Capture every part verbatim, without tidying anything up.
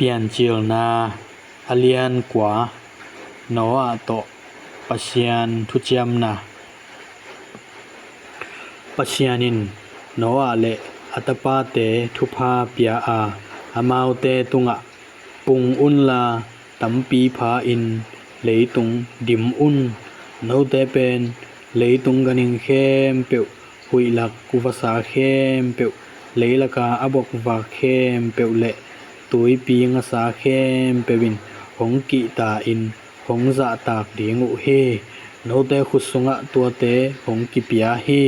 Piancilna a lian kua. Noah tawh Pasian thuciamna. Pasian in Noah le a tapate thupha pia a, amaute tungah, "Pung unla, tampi pha-in leitung dim un. Note pen leitung ganhing khempeuh, huihlak vasa khempeuh, leilaka a bokvak khempeuh le tuipi ngasa khempeuh in hong kihta-in hong zahtak ding uh hi. Note khut sungah tuate hong kipia hi.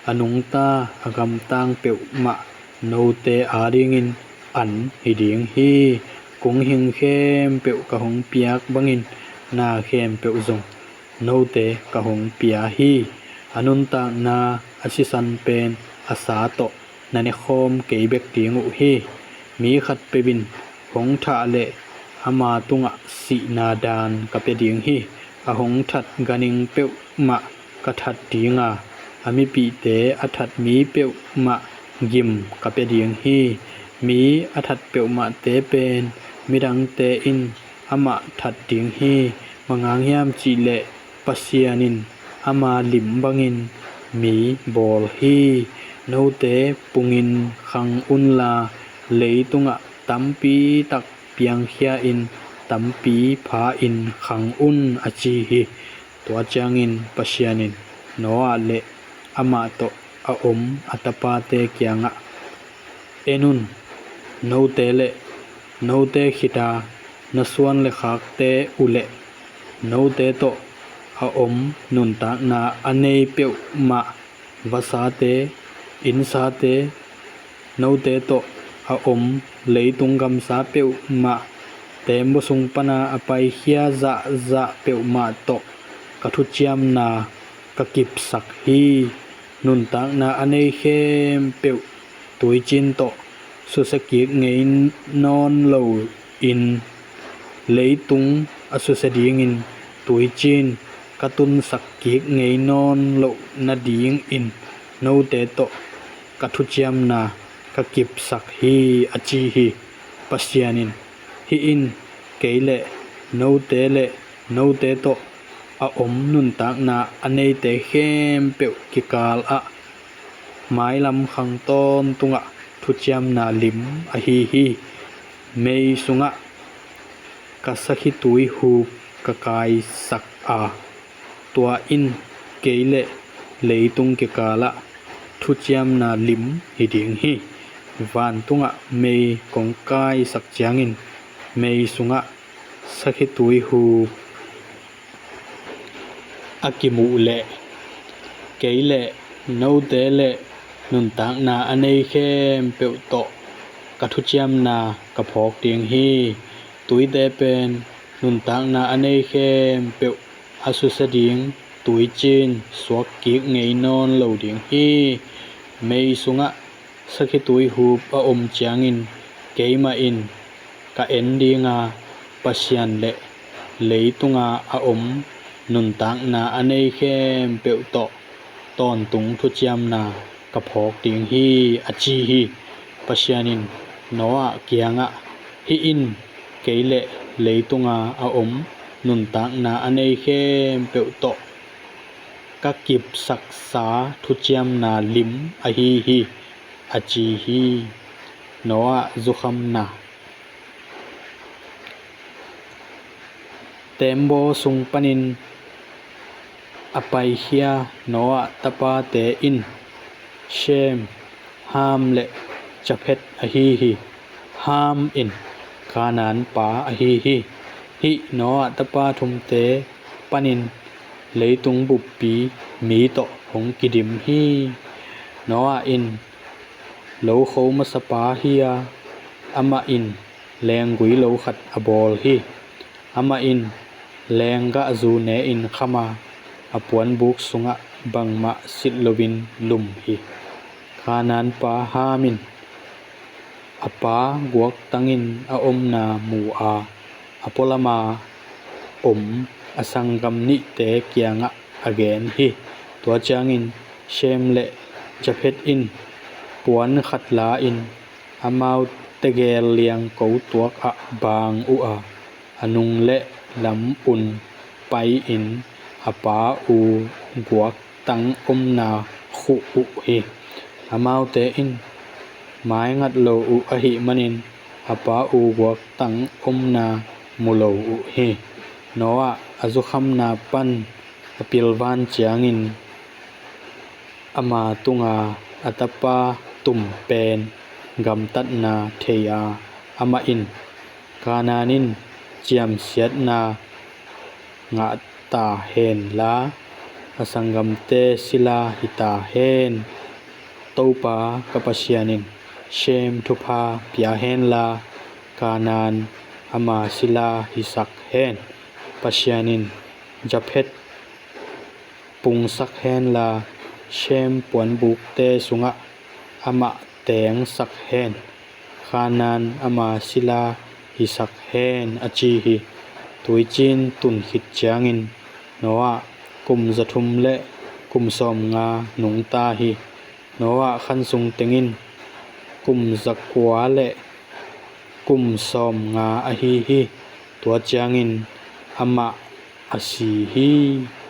A nungta, a gamtang peuhmah note adingin an hi ding hi. Kung hing khempeuh ka hong piak bangin na khempeuh zong note ka hong pia hi. A nuntakna a sisan pen a sa tawh na nekhawm kei bek ding uh hi. Mi khatpeuh in hong thah leh ama tungah sihna daan ka pia ding hi. A hong that ganhing peuhmah ka that ding a, a mipihte a that mi peuhmah gim ka pia ding hi. Mi a that peuhmahte pen midangte in amah that ding hi. Bang hang hiam cih leh Pasian in ama lim bangin mi bawl hi. Note pungin khang unla, leitungah tampi tak piangkhia-in tampi pha-in khang un," a ci hi. Tua ciangin Pasian in Noah le amah tawh a om a tapate kiangah, "En un, note le note khita na suan le khakte uh le note tawh a om nuntakna a nei peuhmah, vasate, innsate, note tawh a om leitung gamsa peuhmah, teembaw sung pana a paikhia zahzah peuhmah tawh ka thuciamna ka kipsak hi. Nuntakna a nei khempeuh tuiciin tawh susia kik ngei nawn loin, leitung a susia dingin tuiciin ka tunsak kik ngei nawn loh nadingin note tawh ka thuciamna ka kipsak hi," a ci hi. Pasian in, "Hih in kei le note le note tawh a om nuntakna a neite khempeuh kikal ah mailam khang tawntungah thuciamna lim ahi hi. Mei sungah ka sakhituihup ka kaisak a, tua in kei le leitung kikal ah thuciamna lim hi ding hi. Vantungah mei kong kaisak ciangin mei sungah sakhituihup a kimuh leh kei le note le nuntakna a nei khempeuh tawh ka thuciamna ka phawk ding hi. Tuite pen nuntakna a nei khempeuh a susia ding tuiciin suak kik ngei nawn lo ding hi. Mei sungah sakhituihup a om ciangin keimah in ka en ding a, Pasian le leitunga a om nuntakna a nei khempeuh tawh tawntung thuciamna ka phawk ding hi," a ci hi. Pasian in Noah kiangah, "Hih in kei le leitunga a om nuntakna a nei khempeuh tawh ka kipsaksa thuciamna lim ahi hi," a ci hi. Noah zukhamna. Teembaw sung panin a paikhia Noah tapate in Shem, Ham le Jafet ahi hi. Ham in Kanaan pa ahi hi. Hih Noah tapa thumte panin leitung buppi mi tawh hong kidim hi. Noah in lokho masapa hi a, amah in leenggui lo khat a bawl hi. Amah in leenggahzu ne-in kham a, a puanbuk sungah bangmah silh loin lum hi. Kanaan pa Ham in a pa guaktangin a omna mu a, a pualama om a sanggam nihte kiangah a gen hi. Tua ciangin Shem le Jafet in puan khat la-in amau tegel liangko tuakah baang uh a, a nung le lam-un pai-in a pa’ u’ guaktang omna khuh uh hi. Amaute in maingat lo uh ahih manin a pa’ u’ guaktang omna mu lo uh hi. Noah a zukhamna pan a pilvan’ ciangin ama tunga a tapa tum pen gamtatna thei a, amah in, Kanaan in ciamsiatna ngah ta hen la, a sanggamte’ sila hi ta hen! Topa ka Pasian in Shem thupha pia hen la, Kanaan ama sila hisak hen! Pasian in Jafeth pungsak hen la, Shem’ puanbukte sungah amah teengsak hen! Kanaan ama sila hisak hen! a ci hi. Tuiciin tun khit ciangin Noah kum za thum le kum sawmnga nungta hi. Noah’ khan sung teng pen kum za kua le kum sawmnga ahi hi. Tua ciangin amah a si hi.